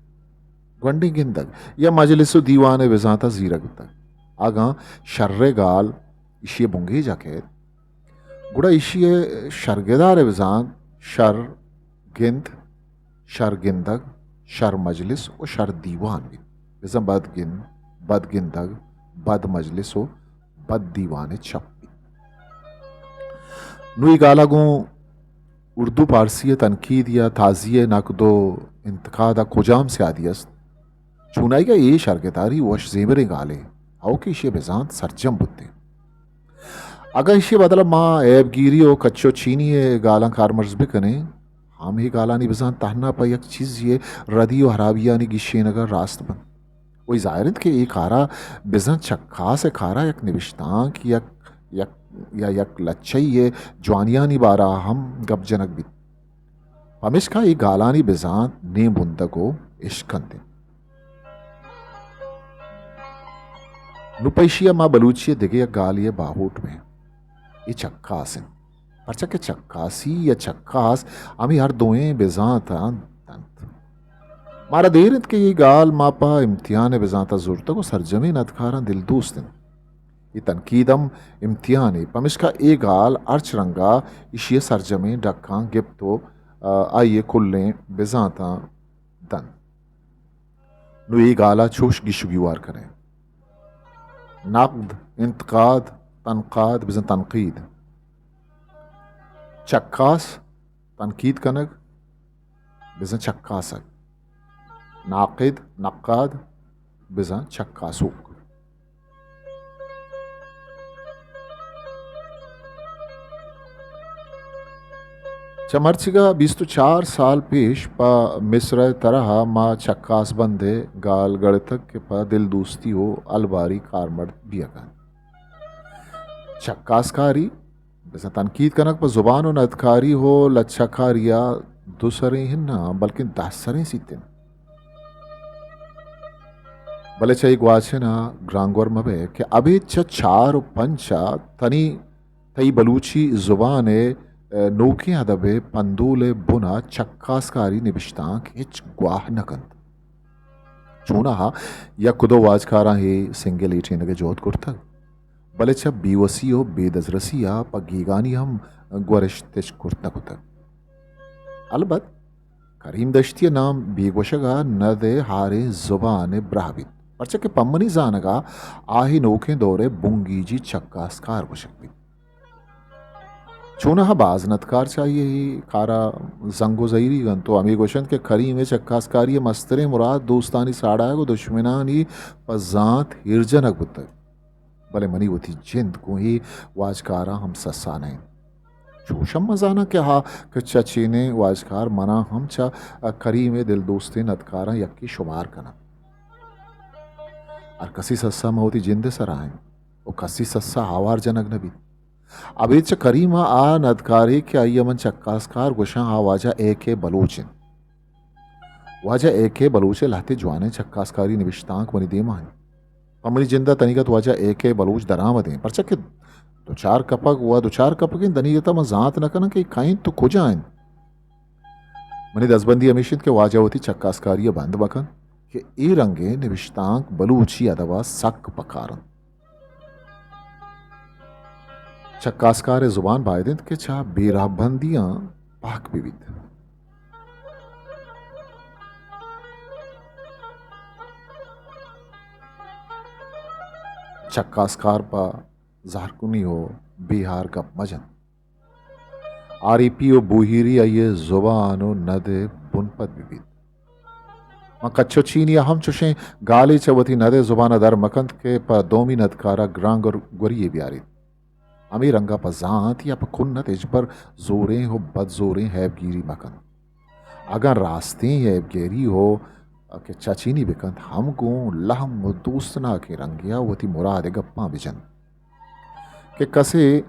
گونڈیں گندگ یا مجلس و دیوان ءِ بزانت ءَ زیرگ بوتگ۔ اگاں شر ءِ گال ایشی ءِ بنگیج ءَ کئیت، گڑا ایشی ءِ شرگدار ءِ بزانت شر گند، شر گندگ، شر مجلس و شر دیوان بیت۔ بزاں بد گند، بد گندگ، بد مجلس و بد دیوان ءِ چپ بیت۔ نوں اے گال ءَ گوں اردو پارسی ءِ تنقید یا تازی ءِ نقد و انتقاد ءَ کجام سیادی است؟ چونائیگ ءَ اے شرگداری وش زیمریں گالے، ہئو کہ ایشی ءِ بزانت سرجم بوتیں۔ اگاں ایشی ءِ بدل ءَ ما عیب گیری و کچ و چینی ءِ گالاں کارمرز بکنیں، ہم اے گالانی بزانت تہنا پہ یک چیزے ءِ ردی و ہرابیانی گیشینگ ءَ راست بنت۔ و اے ظاہر انت کہ اے کار ءَ بزاں چکاس ءِ کار ءَ یک نبشتانک یک، یک، یا یک لچہ ءِ جوانیانی بارہ ءَ ہم گپ جنگ بیت۔ پمیشکا اے گالانی بزانت نیم بندگ و اشکنت انت۔ نوں پہ ایشی ءَ ما بلوچی ءِ دگہ یک گالے ءِ باہوٹ بیں۔ اے چکاس انت۔ پرچا کہ چکاسی یا چکاس ہمے ہر دوئیں بزانتاں دنت۔ مارا دیر انت کہ اے گال ما پہ امتحان ءِ بزانت ءَ زرتگ و سرجمیں ندکاراں دلدوست انت۔ اے تنقید ہم امتحانے، پمیشکا اے گال ہرچ رنگ ءَ ایشی ءِ سرجمیں ڈکاں گپت و، آ، آئی ءِ کلیں بزانتاں دنت۔ نوں اے گال ءَ چوش گیش و گیوار کنیں۔ نقد، انتقاد، تنقاد، بزاں تنقید۔ چکاس، تنقید کنگ، بزاں چکاسگ۔ ناقد، نقاد، بزاں چکاسوک۔ چہ مرچیگ ءَ بیست و چار سال پیش پہ مصر ءِ طرح ءَ ما چکاس بند ءِ گال گڑتگ کہ پہ دلدوستی و الباری کارمرد بیگ ءَ انت۔ چکاسکاری، بزاں تنقید کنگ پہ زبان و ندکاری و لچہ کاری ءَ دو سریں ہن نہ، بلکیں دہ سریں سیت انت۔ بلے چہ اے گواچن ءَ گرانگور مہ بئے کہ ابید چہ چار و پنچ ءَ تنی تئی بلوچی زبان ءِ، ءَ، نوکیں ادب ءِ پندول ءِ بن ءَ چکاسکاری نبشتانک ہچ گواہ نہ کنت۔ چوناہا یک دو واجکاراں اے سنگ ءِ لیٹینگ ءِ جہد کرتگ، بلے چہ بے وسی و بے دزرسی ءَ پہ گیگانی ہم گورش تچک کرت نہ کتگ۔ البت کریم دشتی ءِ نام بے گوشگ ءَ ند ءِ ہاریں زبان ءِ براہ بیت، پرچا کہ پہ منی زانگ ءَ آ اے نوکیں دور ءِ بنگیجی چکاسکار گوشگ بیت۔ چوناہا باز ندکار چہ آئی ءِ اے کار ءَ زنگ و زہیریگ انت و ہمے گوش انت کہ کریم ءِ چکاسکاری ءِ مستریں مراد دوستانی ساڑایگ و دشمنانی پہ زانت ایر جنگ بوتگ۔ بلے منی وتی جند گوں اے واجکاراں ہم سسا نہ انت۔ چوش ہم من زاناں کہ آ کہ چہ چینیں واجکار منا ہم چہ کریم ءِ دلدوستیں ندکاراں یکے شمار کناں۔ ہر کسی سسا ماں وتی جند ءِ سرا انت و کسی سسا آوار جنگ نہ بیت۔ ابید چہ کریم ءَ آ ندکارے کہ آئی ءَ من چکاسکار گوشاں، آ واجہ اے کے بلوچ انت۔ واجہ اے کے بلوچ ءِ لہتے جوانیں چکاسکاری نبشتانک منی دیما انت۔ پہ منی جند ءَ تنیگت واجہ اے کے بلوچ درآمد انت، پرچا کہ دو چار کپگ و دو چار کپگیں دنیگت ءَ من زانت نہ کناں کہ اے کئے انت و کجا انت۔ منی دزبندی ہمیش انت کہ واجہ وتی چکاسکاری ءَ بند مہ کنت کہ اے رنگیں نبشتانک بلوچی ادب ءَ سک پکار انت۔ چکاسکار ءِ زبان باید انت کہ چہ بے رہبندیاں پاک بہ بیت۔ چکاسکار پہ زہرکنی و بیہار گپ مہ جنت۔ آریپی و بوہیری آئی ءِ زبان و ند ءِ بنپد بہ بیت۔ من کچ و چینی ءَ ہم چوشیں گالے چہ وتی ند ءِ زبان ءَ در مہ کنت کہ پہ دومی ندکار ءَ گرانگوری یے بیاریت۔ ہمے رنگ ءَ پہ زانت یا پہ کنت ہچبر زوریں و بدزوریں ہیبگیری مہ کنت۔ اگاں راستیں ہیبگیری و کہ چچینی بہ کنت، ہم گوں لہم و دوستناکیں رنگے ءَ وتی مراد ءِ گپاں بہ جنت کہ کسے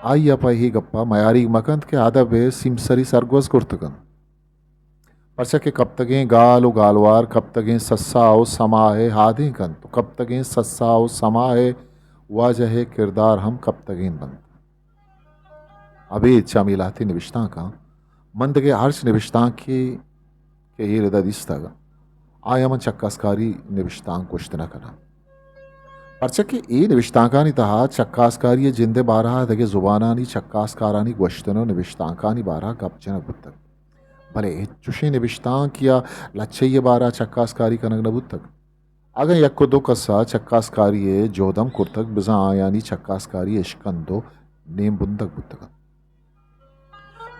آئی ءَ پہ اے گپ ءَ میاریگ مہ کنت کہ ادب ءِ سیمسری سرگوز کرت کنت۔ پرچا کہ کپتگیں گال و گالوار کپتگیں سسا و سما ءِ ہادینک انت و کپتگیں سسا و سما ءِ واجہ ءِ کردار ہم کپتگیں بنت۔ ابید چہ ہمے لہتیں نبشتانکاں من دگہ ہرچ نبشتانکے کہ ایر ادا دیستگ، آیاں من چکاسکاری نبشتانک گوشت نہ کناں۔ پرچا کہ اے نبشتانکانی تہا چکاسکاری ءِ جند ءِ بارہ ءَ دگہ زبانانی چکاسکارانی گوشتن و نبشتانکانی بارہ ءَ گپ جنگ بوتگ، بلے ہچ چوشیں نبشتانک یا لچہ یے ءِ بارہ ءَ چکاسکاری کنگ نہ بوتگ۔ اگاں یک و دو کس ءَ چکاسکاری ءِ جہد ہم کرتگ، بزاں آیانی چکاسکاری اشکند و نیم بندگ بوتگ انت۔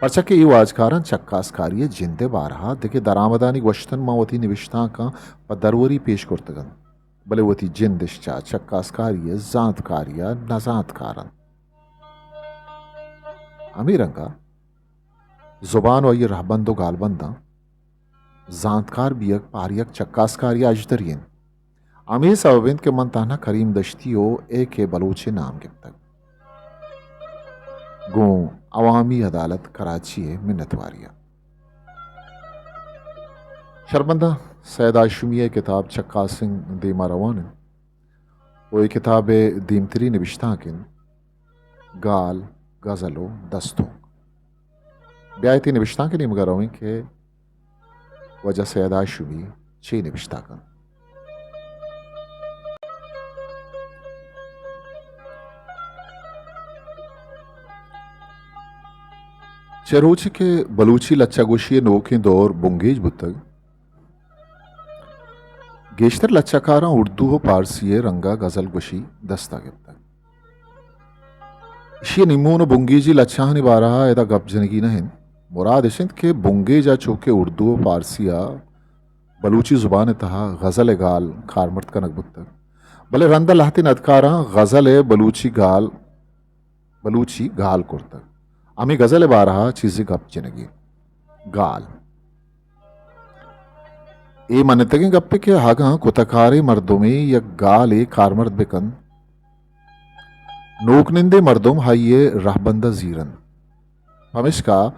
پرچا کہ اے واجکاراں چکاسکاری ءِ جند ءِ بارہ ءَ دگہ درآمدانی گوشتن ماں وتی نبشتانکاں پہ دروری پیش کرتگ انت، بلے وتی جند اش چہ چکاسکاری ءِ زانتکاری ءَ نزانتکار انت۔ ہمے رنگ ءَ زبان و آئی ءِ رہبند و گالبنداں زانتکار بیگ پہ ہر یک چکاسکاری ءَ اژدری انت۔ ہمے سبب انت کہ من تہنا کریم دشتی و اے کے بلوچ ءِ نام گپتگ۔ گوں عوامی عدالت کراچی ءِ منتواری ءَ۔ شرمنداں، سید ہاشمی ءِ کتاب چکاسنگ دیما روان انت و اے کتاب ءِ دیمتری نبشتانک انت گال، غزل و دستونک۔ بیایت اے نبشتانک ءِ نیمگ ءَ رویں کہ واجہ سید ہاشمی چے نبشتہ کنت۔ چہ روچے کہ بلوچی لچہ گوشی ءِ نوکیں دور بنگیج بوتگ، گیشتر لچہ کاراں اردو و پارسی ءِ رنگ ءَ غزل گوشی دست ءَ گپتگ۔ ایشی ءِ نیمون و بنگیجی لچہانی بارہ ءَ ادا گپ جنگی نہ انت۔ مراد اش انت کہ بنگیج ءَ چو کہ اردو و پارسی ءَ بلوچی زبان ءِ تہا غزل ءِ گال کارمرد کنگ بوتگ، بلے رند ءَ لہتیں ندکاراں غزل ءِ بلوچی گال بلوچی گال کرتگ۔ ہمے غزل ءِ بارہ ءَ چیزے گپ جنگی۔ گال۔ اے منتگیں گپے کہ اگاں کتکاریں مردمے یک گالے کارمرد بہ کنت، نوک نندیں مردم آئی ءِ رہبند ءَ زیر انت۔ پمیشکا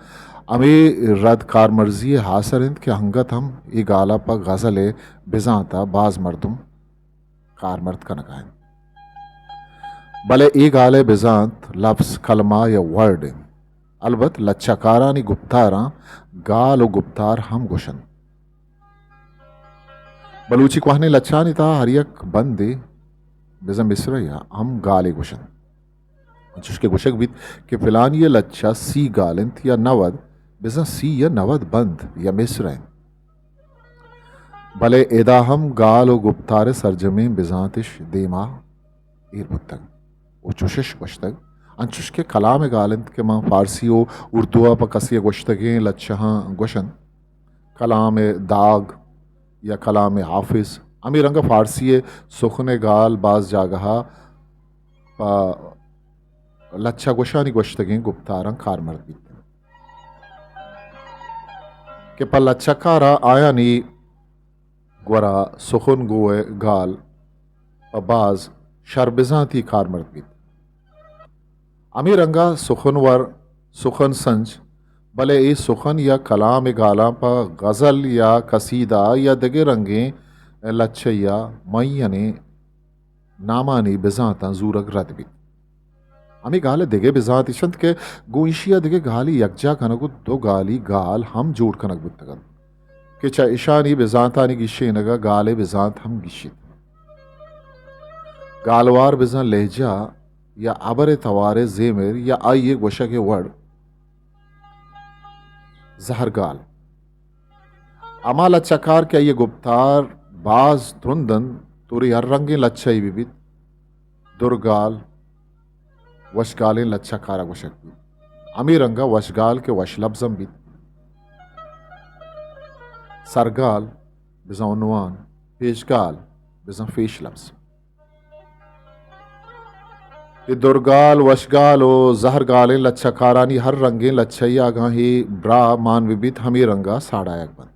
ہمے رد کارمرزی ءِ آسر انت کہ انگت ہم اے گال ءَ پہ غزل ءِ بزانت ءَ باز مردم کارمرد کنگ ءَ انت۔ بلے اے گال ءِ بزانت لفظ، کلمہ یا ورڈ انت۔ البت لچہ کارانی گپتاراں گال و گپتار ہم گوش انت۔ بلوچی کوہنیں لچہانی تہا ہر یک بندے بزاں مصرعے ءَ ہم گالے گوش انت۔ انچوش کہ گوشگ بیت کہ فلانی ءِ لچہ سی گال انت یا نود، بزاں سی یا نود بند یا مصرع انت۔ بلے ادا ہم گال و گپتار ءِ سرجمیں بزانت اش دیما ایر بوتگ و چوشش گوشتگ، انچوش کہ کلام ءِ گال انت کہ ماں فارسی و اردو ءَ پہ کسے ءَ گوشتگیں لچہاں گوش انت۔ کلام ءِ داگ یا کلام ءِ حافظ، ہمے رنگ ءَ فارسی ءِ سخن ءِ گال باز جاگہ ءَ پہ لچہ گوشانی گوشتگیں گپتاراں کارمرد بیت انت کہ پہ لچہ کار ءَ آیانی گورا سخن گو ءِ گال پہ باز شر بزانتی کارمرد بیت۔ ہمے رنگ ءَ سخنور، سخن سنج، بلے اے سخن یا کلام ءِ گالاں پہ غزل یا قصیدہ یا دگہ رنگیں لچہ یا معینیں نامانی بزانتاں زورگ رد بیت۔ ہمے گال ءِ دگہ بزانت ایش انت کہ گوں ایشی ءَ دگہ گالے یکجا کنگ ءُ دو گالی گال ہم جوڑ کنگ بوتگ انت کہ چہ اشانی بزانتانی گیشینگ ءَ گال ءِ بزانت ہم گیشیت۔ گالوار بزاں لہجہ یا ہبر ءِ توار ءِ زیمر یا آئی ءِ گوشگ ءِ وڑ۔ زہرگال۔ ہما لچہ کار کہ آئی ءِ گپتار باز ترند انت، توری ہر رنگیں لچہ ئے بہ بیت، درگال، وشگالیں لچہ کار ءَ گوشگ بیت۔ ہمے رنگ ءَ وشگال کہ وش لبز ہم بیت۔ سرگال بزاں عنوان، پیشگال بزاں پیش لبز۔ اے درگال، وشگال ءُ زہرگالیں لچہ کارانی ہر رنگیں لچہ ئے اگاں اے براہ مان بہ بیت، ہمے رنگ ءَ ساڑایگ بنت۔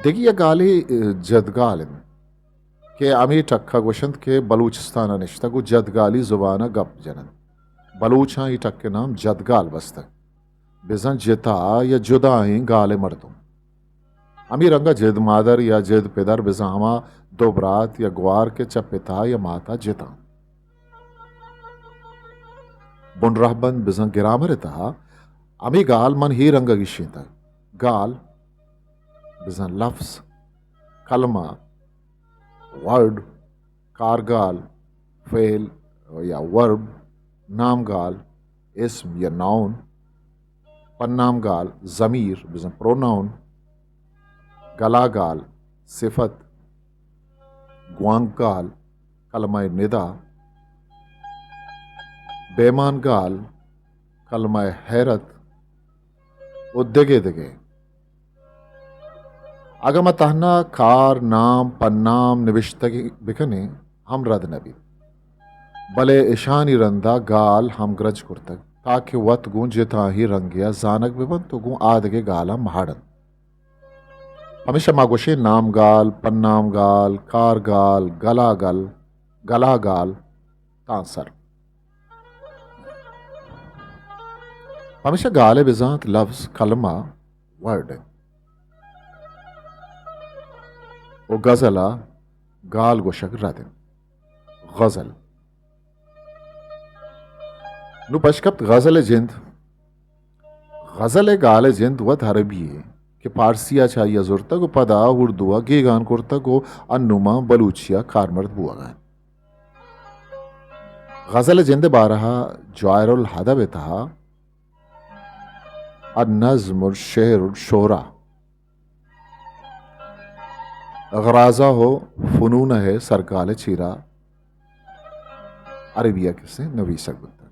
دگہ یک گالے، اے، جدگال انت کہ ہمے ٹک ءَ گوش انت کہ بلوچستان ءَ نشتگ ءُ جدگالی زبان ءَ گپ جن انت۔ بلوچاں اے ٹک ءِ نام جدگال بستگ، بزاں جتا یا جدائیں گال ءِ مردم۔ ہمے رنگ ءَ جد مادر یا جد پدر بزاں ہما دو برات یا گوار کہ چہ پتا یا ماتا جتاں۔ بن رہبند بزاں گرامر ءِ تہا ہمے گال من اے رنگ ءَ گیشینتگ۔ گال بزاں لفظ، کلمہ، ورڈ، کارگال، فعل یا ورب، نامگال، اسم یا ناؤن، پنامگال، ضمیر بزاں پروناؤن، گلاگال، صفت، گوانکگال، کلمہ ندا، بیمانگال، کلمہ حیرت، ءُ دگہ دگہ۔ اگاں ما تہنا کار، نام، پنام نبشتگ بکنیں، ہم رد نہ بیت، بلے اشانی رندا گال ہمگرنچ کرتگ، تاکہ وت گوں جتائیں رنگے ءَ زانگ بہ بنت ءُ گوں آ دگہ گالاں مہاڑ انت۔ پمیشا ما گوشیں نامگال، پنامگال، کارگال، گلاگل، گلاگال، تاں سر۔ پمیشا گال ءِ بزانت لفظ، کلمہ، ورڈ انت۔ ءُ غزل ءَ گال گوشگ رد انت۔ غزل۔ نوں پش کپت غزل ءِ جند۔ غزل ءِ گال ءِ جند وت عربی یے کہ پارسی ءَ چہ آئی ءَ زرتگ ءُ پدا اردو ءَ گیگان کرتگ ءُ انوں ماں بلوچی ءَ کارمرد بوہگ ءَ انت۔ غزل ءِ جند ءِ بارہ ءَ جواہر الادب ءِ تہا النظم الشعر الشعراء، اغراضہ ءُ فنون ءِ سرگال ءِ چیرا عربی ءَ کسے نویسگ بوتگ۔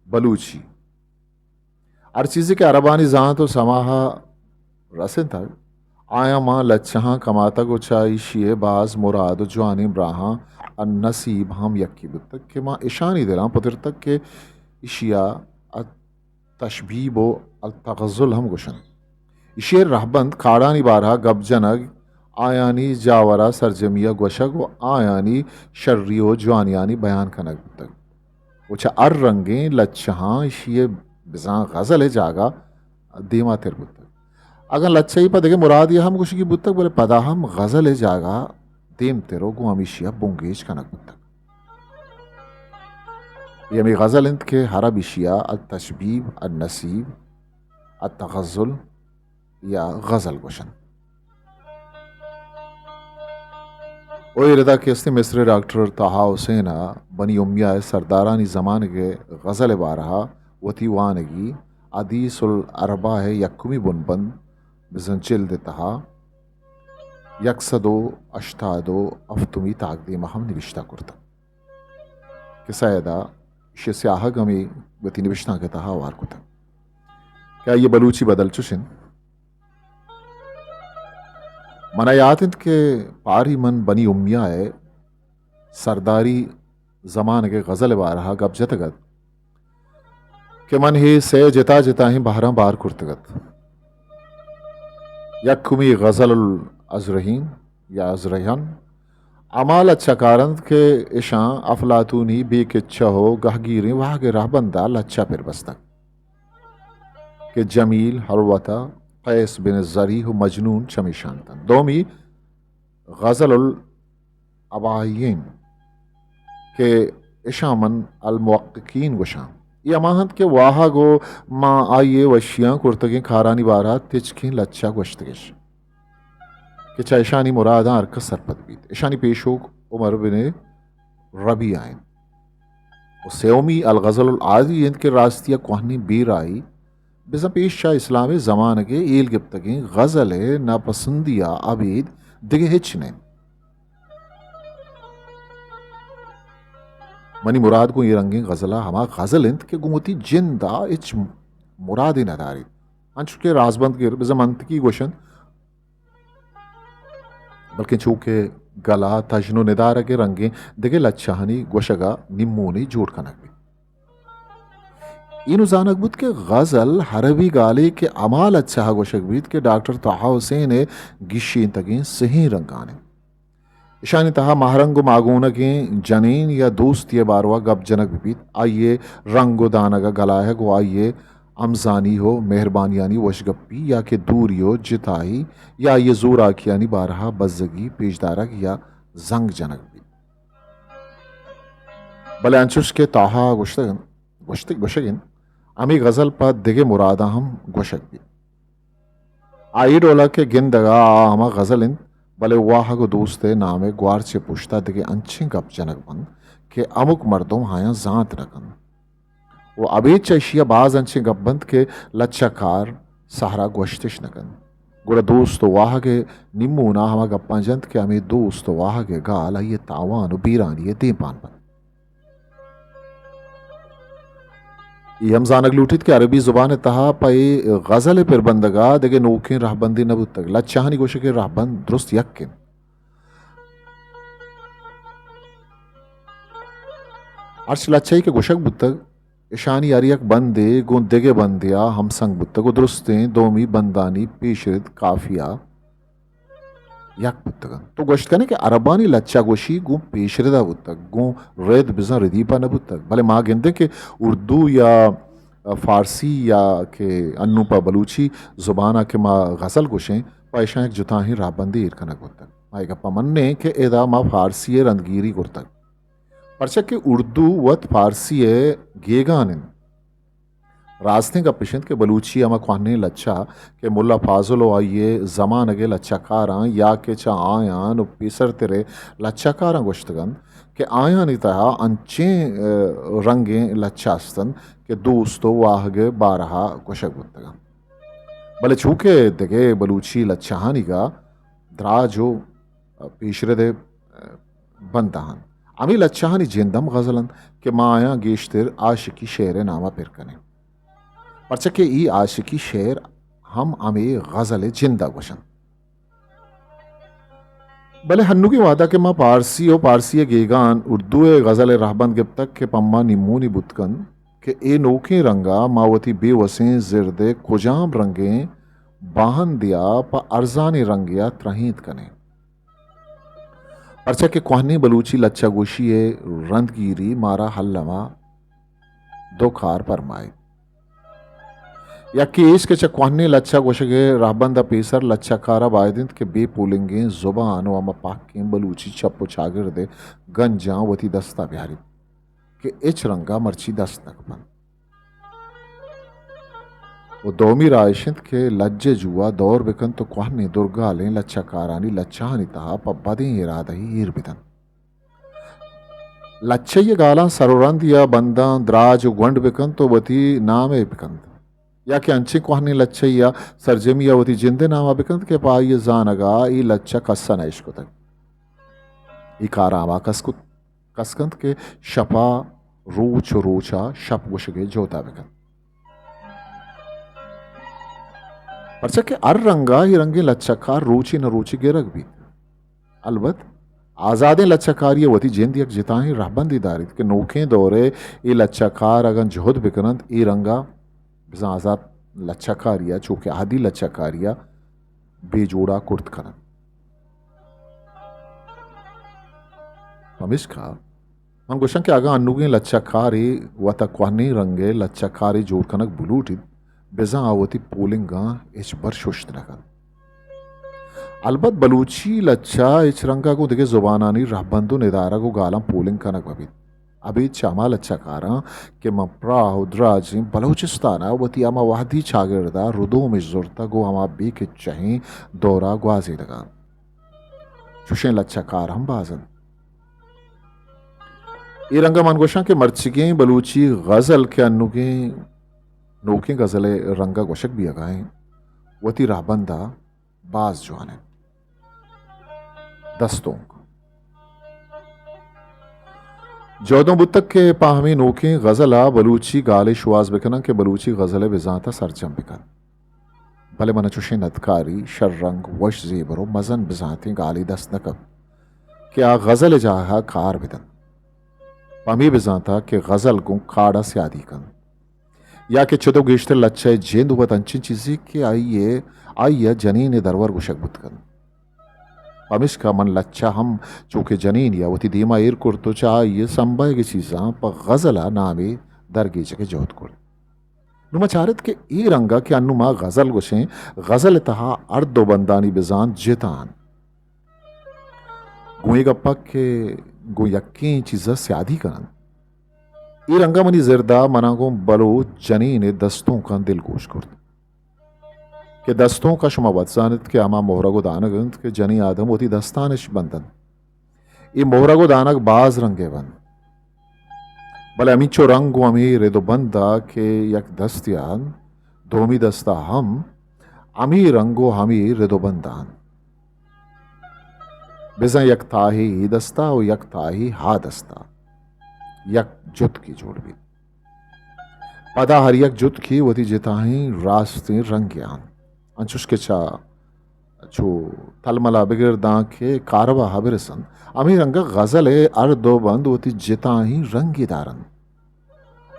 بلوچی۔ ہر چیزے کہ عربانی زانت ءُ سماہ ءَ رسینتگ، آیاں ماں لچہاں کماتگ ءُ چہ ایشی ءَ باز مراد ءُ جوانیں براہاں النصیب ہم یکے بوتگ کہ ماں اشانی دلاں پترتگ کہ ایشی ءَ التشبیب ءُ التغزل ہم گوشنت۔ ایشی ءِ رہبند کاڑانی بارہ ءَ گپ جنگ، آیانی جاور ءَ سرجمی ءَ گوشگ ءُ آیانی شری ءُ جوانیانی بیان کنگ بوتگ۔ ءُ چہ ہر رنگیں لچہاں ایشی ءِ بزاں غزل ءِ جاگہ دیما تر بوتگ۔ اگاں لچہی پہ دگہ مرادے ہم گوشگی بوتگ، بلے پدا ہم غزل ءِ جاگہ دیمتر ءُ گوں ہمیشی ءَ بنگیج کنگ بوتگ۔ اے ہمے غزل انت کہ عرب ایشی ءَ التشبیب، النصیب، التغزل یا غزل گوشنت۔ او اے ردا کہ استیں مصر ءِ ڈاکٹر طٰہٰ حسین ءَ بنی امیہ ءِ سردارانی زمانگ ءِ غزل ءِ بارہ ءَ وتی وانگی حدیث الاربعہ ءِ یکمی بنبند بزاں جلد ءِ تہا یک سد ءُ ہشتاد ءُ ہفتمی تاکدیم ءَ ہم نبشتہ کرتگ۔ کہ سید ءَ ایشی ءِ سیاہگ ہمے وتی نبشتانک ءِ تہا ہوار کتگ کہ آئی ءِ بلوچی بدل چش انت۔ من ءَ یات انت کہ پاری من بنی امیہ ءِ سرداری زمانگ ءِ غزل ءِ بارہ ءَ گپ جتگ ات کہ من اے سئے جتا جتائیں بہراں بار کرتگ ات۔ یکمی غزل الازرہین یا ازرہن، ہما لچہ کار انت کہ اشاں افلاطونی بے کچہ و گہگیریں واہگ ء رہبند ء لچہ پر بستگ کہ جمیل، حلوتہ، قیس بن زریح و مجنون چمیشانت انت۔ دومی غزل الاباحیین کہ اشاں من المحققین گوشاں۔ اے ہما انت کہ واہگ و ماں آئی ء وشیاں کرتگیں کارانی بارہ ء تچکیں لچہ گوشتگش کہ چہ اشانی مراداں ہر کس سرپد بیت۔ اشانی پیشوک عمر بن ربیعہ انت۔ و سیومی الغزل العادی انت کہ راستی ء کوہنیں بیرائی بزاں پیش چہ اسلام ء زمانگ ء ایل گپتگیں غزل ء ناپسندی ء ابید دگہ ہچ نہ انت۔ منی مراد گوں اے رنگیں غزل ء ہما غزل انت کہ گوں وتی جند ء ہچ مرادے نہ داریت۔ انچو کہ رازبند گر بزاں منطقی گوش انت، بلکیں چو کہ گل ء تژن و ندارگ ء رنگیں دگہ لچہانی گوشگ ء نیمونے جوڑ کنگ بیت۔ اینو زانگ بوت کہ غزل عربی گالے کہ ہما لچہ ء گوشگ بیت کہ ڈاکٹر طہ حسین ء گیشینتگیں سہیں رنگان انت۔ اشانی تہا ماہرنگ و ماگونگیں جنین یا دوستی ء باروا گپ جنگ بہ بیت، آئی ء رنگ و دانگ ء گلائگ و آئی ء ہمزانی و مہربانیانی وشگپی یا کہ دوری و جتائی یا آئی ء زوراکیانی بارہا بزگی پیشدارگ یا زنگ جنگ بیت۔ بلے انچوش کہ طہ گوشتگ انت، گوشتگ، گوشگ انت، ہمے غزل پہ دگہ مراداں ہم گوشگ بیت۔ آ اے ڈولا کہ گندگا آ ہما غزل انت، بلے واہگ و دوست ء نام ء گوارچ ء پشتا دگہ انچیں گپ جنگ بنت کہ ہمک مردم آیاں زانت نہ کنت۔ و ابید چہ اشیا باز انچیں گپ بنت کہ لچہ کار سہرا گوشتش نہ کنت۔ گڑا دوست و واہگ ء نیمونا ہما گپاں جنت کہ ہمے دوست و واہگ ء گال آئی ء تاوان و بیرانی ء دیمپان بنت۔ اے ہم زانگ لوٹیت کہ عربی زبان ء تہا پہ اے غزل ء پربندگا دگہ نوکیں رہبندے نہ بوتگ۔ لچہانی گوشگ ء رہبند درست یک انت۔ ہرچ لچہے کہ گوشگ بوتگ، اشانی ہر یک بندے گوں دگہ بندے ء ہمسنگ بوتگ و درستیں دومی بندانی پیشرد قافیہ یک بوتگ انت۔ تو گوشت کنے کہ عربانی لچہ گوشی گوں پیشردا بوتگ، گوں رد بزاں ردیپا نہ بوتگ، بلے ما گندیں کہ اردو یا فارسی یا کہ انوں پہ بلوچی زبانا کہ ما غزل گوشیں، پہ اشاں یک جتاہیں راہبندے ایر کنگ بوتگ۔ ما اے گپا منیں کہ ادا ما فارسی ء رندگیری کرتگ، پرچا کہ اردو وت فارسی ء گیگان انت۔ راستیں گپ اش انت کہ بلوچی ء ہما کوہنیں لچہ کہ ملا فاضل و آئی ء زمانگ ء لچہ کاراں یا کہ چہ آیان و پیسرتر ء لچہ کاراں گوشتگ انت کہ آیانی تہا انچیں، ء، رنگیں لچہ است انت کہ دوست و واہگ ء بارہا گوشگ بوتگ انت۔ بلے چوکہ دگہ بلوچی لچہانیگا دراج و پیشرد ء بندہ انت۔ ہمے لچہانی جند ہم غزل انت کہ ما آیاں گیشتر عاشقی شعر ء ناما پر کنیں، پرچا کہ اے عاشقی شعر ہم ہمے غزل ء جند ء گوش انت۔ بلے ہنوگیں وہدا کہ ما پارسی و پارسی ء گیگان اردو ء غزل ء رہبند گپتگ کہ پما نیمونی بوت کنت کہ اے نوکیں رنگ ء ما وتی بے وسیں زرد ء کجام رنگیں باہندے ء پہ ارزانیں رنگے ء ترہینت کنیں۔ پرچا کہ کوہنیں بلوچی لچہ گوشی ء رندگیری مارا الما دو کار پرمائیت۔ یکے ایش کہ چہ کوہنیں لچہ گوشگ ء رہبند ء پیسر لچہ کار ء باید انت کہ بے پولنگیں زبان و ہما پہکیں بلوچی چپ و چاگرد ء گنجاں وتی دست ء بیاریت کہ ہچ رنگ ء مرچی دست نہ کپنت۔ و دومی راہ اش انت کہ لج ء جوا دور بکنت و کوہنیں درگالیں لچہ کارانی لچہانی تہا پہ بدیں ارادہی ایر بدنت۔ لچہی ء گالاں سر و رند یا بنداں دراج و گونڈ بکنت و وتی نام ء بکنت، یا کہ انچیں کوہنیں لچہی یا سرجمی ء وتی جند ء نام ء بکنت کہ پہ آئی ء زانگ ء اے لچہ کس ء نہ اشکتگ۔ اے کار ء ہما کس کت کس کنت کہ شپا روچ و روچا شپ گوشگے جہدا بکنت۔ پرچا کہ ہر رنگا اے رنگیں لچہ کار روچے نہ روچے گرگ بیت۔ البت آزادیں لچہ کاری ء وتی جند یک جتاہیں رہبندے داریت کہ نوکیں دور ء اے لچہ کار اگاں جہد بکننت، اے رنگا بزاں آزات لچہ کاری ء چو کہ اہدی لچہ کاری ء بے جوڑا کرت کننت۔ پمیشکا من گوشاں کہ اگاں انوگیں لچہ کارے وتا کوہنیں رنگے لچہ کارے جوڑ کنگ بلوٹیت، بزاں آ وتی پولنگاں ہچبر ششت نہ کنت۔ البت بلوچی لچہ ہچ رنگا گوں دگہ زبانانی رہبند و ندارگ و گالاں پولنگ کنگ مہ بیت۔ ابید چہ ہما لچہ کاراں کہ من پراہ و دراجیں بلوچستانا وتی ہما وہدی چاگردا ردومش زرتگ و ہما بے کچہیں دورا گوازینگاں۔ چوشیں لچہ کار ہم باز انت۔ اے رنگا من گوشاں کہ مرچیگیں بلوچی غزل کہ انوگیں نوکیں غزل ء رنگا گوشگ بیئگا انت، وتی رہبندا باز جوان انت۔ دستونک۔ جہدوں بوتگ کہ پہ ہمے نوکیں غزل ء بلوچی گالے شوہاز بکناں کہ بلوچی غزل ء بزانت ء سرجم بکنت۔ بلے من ء چوشیں ندکاری، شر رنگ، وش زیبر و مزن بزانتیں گالے دست نہ کپت کہ آ غزل ء جاہ ء کار بدنت۔ پہ ہمے بزانت ء کہ غزل گوں کاڑ ء سیادی کنت۔ یا کہ چد و گیشتر لچہ ء جند وت انچیں چیزے کہ آئی ء، آئی ء جنین ء درور گوشگ بوت کنت۔ پمیشکا من لچہ ہم چو کہ جنینے ء وتی دیما ایر کرت و چہ آئی ء سمبہگیں چیزاں پہ غزل ء نامے درگیجگ ء جہد کرت۔ نوں ما چارت کہ اے رنگ ء کہ انوں ما غزل گوشیں، غزل ء تہا ہر دو بندانی بزانت جتا انت۔ گوں اے گپ ء کہ گوں یکیں چیز ء سیادی کن انت۔ اے رنگ ء منی زرد ء منا گوں بلوچ جنین ء دستونکاں دلگوش کرت کہ دستونک ء شما وت زان ات کہ ہما مہرگ و دانگ انت کہ جنی آدم وتی دستانش بند انت۔ اے مہرگ و دانگ باز رنگ ء بنت، بلے ہمینچو رنگ گوں ہمے رد و بند ء کہ یک دستے ء انت، دومی دست ء ہم ہمے رنگ و ہمے رد و بند ء انت۔ بزاں یک تاہے اے دست ء و یک تاہے ہا دست ء، یک جتکے جوڑ بیت۔ پدا ہر یک جتکے وتی جتاہیں راستیں رنگے انت۔ انچوش کہ چہ، چو تلملا بگر داں کہ کاروا ہا برسنت، ہمے رنگ ء غزل ء ہر دو بند وتی جتاہیں رنگے دارنت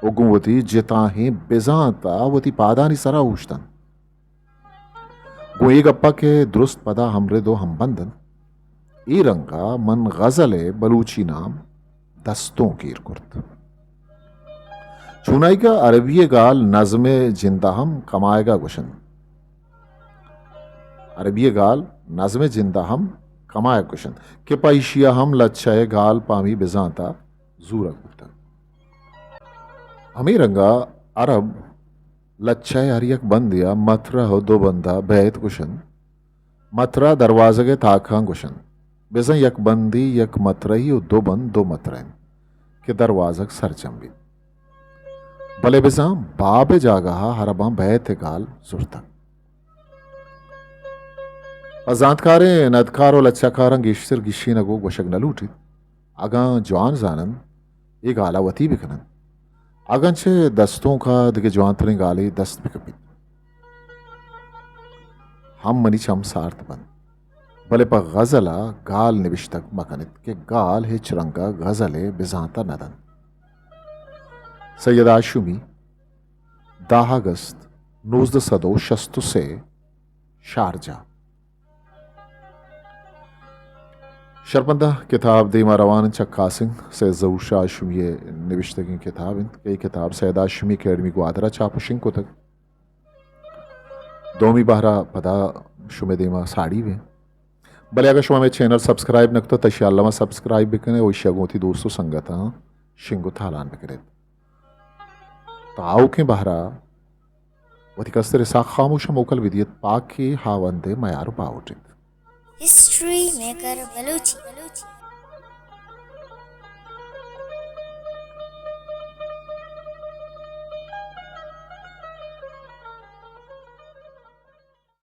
و گوں وتی جتاہیں بزانت ء وتی پادانی سرا اوشتنت۔ گوں اے گپ ء کہ درست پدا ہمرد و ہمبند انت، اے رنگ ء من غزل ء بلوچی نام دستونک ایر کرت۔ چونائیگا عربی ء گال نظم ء جند ء ہم کمائگ ء گوشنت۔ عربی ء گال نظم ء جند ء ہم کمائگ گوشنت کہ پہ ایشی ء ہم لچہ ء گال پہ ہمے بزانت ء زورگ بوتگ۔ ہمے رنگ ء عرب لچہ ء ہر یک بندے ء مطرح و دو بند ء بیت گوشنت۔ مطرح دروازگ ء تاکاں گوشنت۔ بزاں یک بندے یک مطرحی و دو بند دو مطرح انت کہ دروازگ سرجم بیت۔ بلے بزاں باب ء جاگہ ء عرباں بیت ء گال زرتگ۔ پہ زانتکاریں ندکار و لچہ کاراں گیشتر گیشینگ و گوشگ نہ لوٹیت۔ اگاں جوان زاننت، اے گال ء وتی بکننت۔ اگاں چہ دستونک ء دگہ جوانتریں گالے دست بکپیت، ہم منی چم سارت بنت۔ بلے پہ غزل ء گال نبشتگ مکنیت کہ گال ہچ رنگ ء غزل ء بزانت ء نہ دنت۔ سید ہاشمی، دہ اگست، نوزدہ سد و شست و سے، شارجہ۔ شرپندہ کتاب دیما روان انت، چکاسنگ سید ظہور شاہ ہاشمی ء نبشتگیں کتاب انت کہ اے کتاب سید ہاشمی اکیڈمی گوادر ء چاپ و شنگ کتگ۔ دومی بہرا پدا شمے دیما ساڑی بیں۔ بلے اگر شما مئے چینل سبسکرائب نہ کتگ، تہ شی الما سبسکرائب بکنیت و ایشی ء گوں وتی دوست و سنگتاں شنگ و تالان بکنیت۔ تا آؤکیں بہرا وتی کستر اسحاق خاموش ء موکل بدیت، پاکیں ہاوند ء میار و باہوٹ انت۔ ہسٹری میکر بلوچی۔